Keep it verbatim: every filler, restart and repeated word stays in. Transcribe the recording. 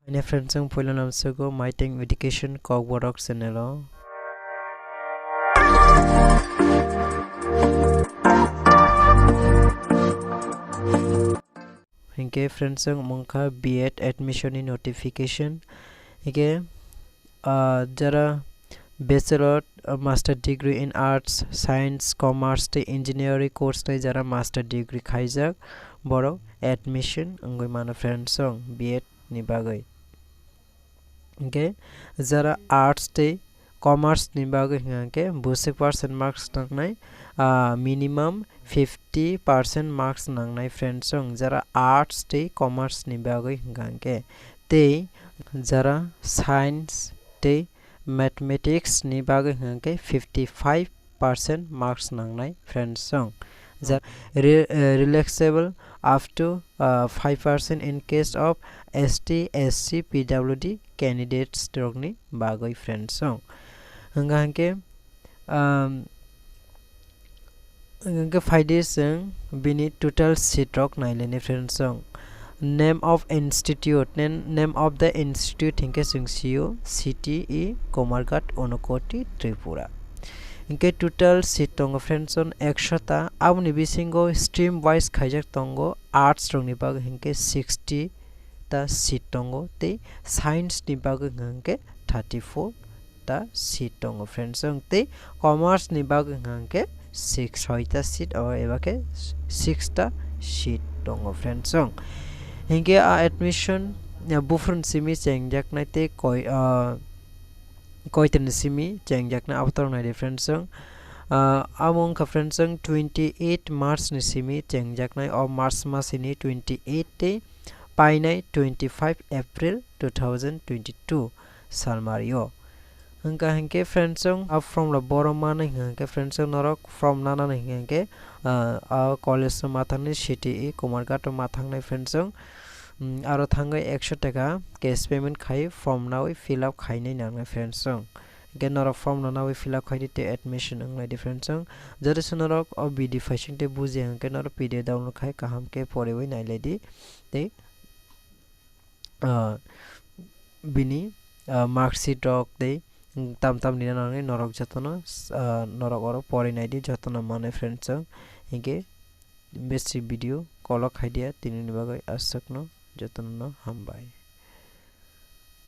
Ani friends, ang puila namsukgo Maiteng Education Kokborok channel o. Hinkhe friends, ang mungkha B Ed admission ni notification. Hinkhe, ah, jara Bachelor, ah, Master Degree in Arts, Science, Commerce tei Engineering course tei jara Master Degree khaijak, borok admission wngwi mano friends, ang B Ed ni bagwi. Hinkhe jara Arts tei Commerce ni bagwi hwnkha khe busik percent marks nangnai, ah, minimum fifty percent marks nangnai friends, ang jara Arts tei Commerce ni bagwi hwnkha khe. Tei jara Science tei Mathematics ni bagwi hwnkha khe fifty five percent marks nangnai friends, ang jara re-, eh, relaxable up to, ah, five percent in case of S T, S C, P W D candidates rokni bagwi friends, ang hwnkha hwnkhe, um, hwnkha hwnkhe phaidi chwng bini total seat rok nailaini friends, ang name of institute, nen-, name of the institute hinkhe chwng sio C T E Kumarghat Unakoti Tripura. Hinkhe total seat tongo friends, ang ekshota, aboni bisingo stream wise khaijak tongo arts rokni bagwi hinkhe sixty ta seat tongo tei science ni bagwi hwnkha hwnkhe thirty four ta seat tongo friends, ang tei commerce ni bagwi hwnkha hwnkhe six, soi ta seat o eba khe six ta seat tongo friends, ang hinkhe a admission, ah, buphurni simi chengjaknai tei koi, ah, koitrani simi chengjaknai abo torok naidi friends, ang, ah, amo wngkha friends, ang twenty eight March ni simi chengjaknai, o March masini twenty eight tei painai twenty five April two thousand twenty two salmario. Hwnkha hinkhe friends, ang a form rok borom manwi hwnkha khe friends, ang norok form nanani hwnkha khe, ah, a college o ma thangnai, C T E Kumarghat o ma thangnai friends, ang, mm, aro thangwi ekshota taka cash payment khai form nawi fill up khainai nangnai friends, ang. Hinkhe norok form no nawi fill up khaidi tei admission wnglaidi friends, ang. Jodi se norok o B D phaising tei bujiya hwnkhe norok P D F download khai kaham khe poriwi nailaidi tei, ah, bini, ah, mark sheet rok tei tam tam ni nanani norok jotono, ah, norok oro pori naidi jotono manwi friends, ang. Hinkhe besi video kolok khaidiya tinini bagwi aswkno jotono hambai.